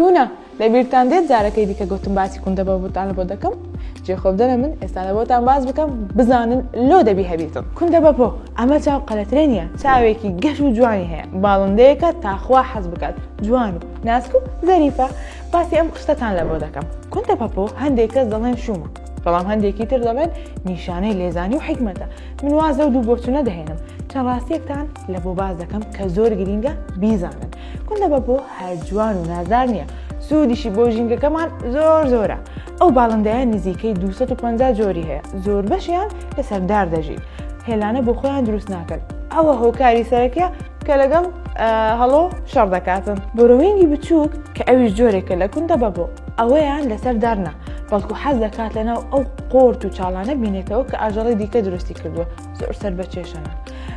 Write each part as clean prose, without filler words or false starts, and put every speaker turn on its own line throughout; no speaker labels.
کونە لە بیرتان دێت جارەکەی دیکە گوتم باسی کوندە بەبۆتان لە بۆ دەکەم جێ خۆ بدەنە من ئێستا لە بۆتان باس بکەم بزانن لۆ دەبی هەبیتن کوندە بەپۆ ئەمە چاو قەلەترێ نییە چاوێکی گەش و جوانی هەیە باڵندەیەکە تاخوا حەز بکات جوان و ناسک و زەریفە باسی ئەم قشتەتان لە بۆ دەکەم کوندە پەپۆ هەندێک کەس دەڵێن شومە بەڵام هەندێکی تر دەڵێن نیشانەی لێزانی و حیکمەتە من واز لەو دوو بۆچونە دەهێنم چەند ڕاستیەکتان لە بۆ باس دەکەم کە زۆر گرینگە بیزانن کوندە بەپۆ هەر جوان و نازدار نییە سوودیشی بۆ ژینگەکەمان زۆر زۆرە ئەو باڵندەیە نزیکەی 250 جۆری هەیە زۆربەشیان لەسەر دار دەژین هێلانە بۆ خۆیان دروست ناکەن ئەوە هۆکاری سەرەکیە کە لەگەڵ هەڵۆ شەڕ دەکاتن بۆرۆوینگی بچووک کە ئەویش جۆرێکە لە کوندە بەبۆ ئەوەیان لەسەر دارنا بەڵکو حەز دەکات لەناو ئەو قۆرت و چاڵانە بینێتەوە کە ئاژەڵی دیکە دروستی کردووە زۆر سەر بە چێشەنە.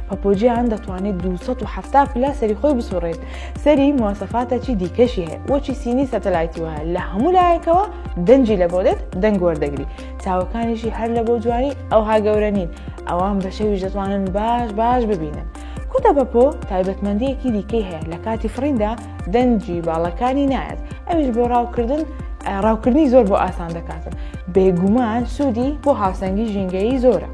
پەپۆجیان دەتوانێت 270 پلە سەری خۆی بسوڕێت سەری مواسەفاتەکی دیکەشی هەیە وەچی سینی سەتەلایتی وایە لە هەموو لایەکەوە دەنگی لە بۆ دێت دەنگ وەردەگری چاوەکانیشی هەر لە بۆ جوانی ئەوها گەورە نین ئەوان بە شەویش دەتوانن باش باش ببینن کوتە پەپۆ تایبەتمەندیەکی دیکەی هەیە لە کاتی فڕیندا دەنگی باڵەکانی نایەت ئەویش بۆ ڕاوکردن ڕاوکردنی زۆر بۆ ئاسان دەکاتن بێگومان سوودی بۆ هاوسەنگی ژینگەیی زۆرە.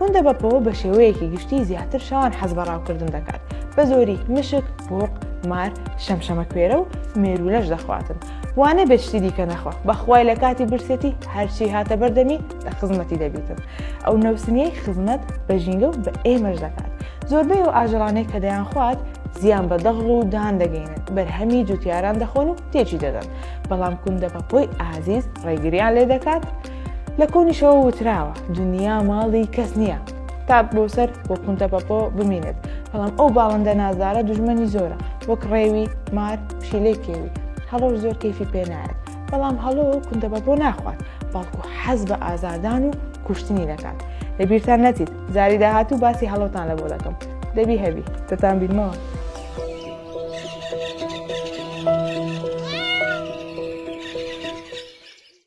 کوندە بەپۆ بە شێوەیەکی گشتی زیاتر شەوان حەز بە ڕاوکردن دەکات بە زۆری مشک، بۆق، مار، شەمشەمەکوێرە و مێروولەش دەخواتن. وا نەبێت شتی دیکە نەخوا، بەخوای لە کاتی برسێتی هەرچی هاتە بەردەمی لە خزمەتی دەبیتن. ئەو نەوسنیەی خزمەت بە ژینگە و بە ئێمەش دەکات. زۆربەی ئەو ئاژەڵانەی کە دەیانخوات زیان بە دەغڵ و دان دەگەینن، بەرهەمی جوتیاران دەخۆن و تێکی دەدەن. بەڵام کوندە پەپۆی ئازیز ڕێگریان لێ دەکات. لە کۆنیشەوە وتراوە دنیا ماڵی کەس نییە تا بۆ سەر بۆ کونتە پەپۆ بمینێت بەڵام ئەو باڵندە نازدارە دوژمنی زۆرە وەک ڕێوی مار پشیلەی کێوی هەڵۆش زۆر کەیفی پێ نایەت بەڵام هەڵۆ کوندە پەپۆ ناخوات بەڵکو حەز بە ئازاردان و کوشتنی دەکات لەبیرتان نەچیت جاری داهاتوو باسی هەڵۆتان لە بۆ دەکەم دەبی هەبی دەتان بینمەوە.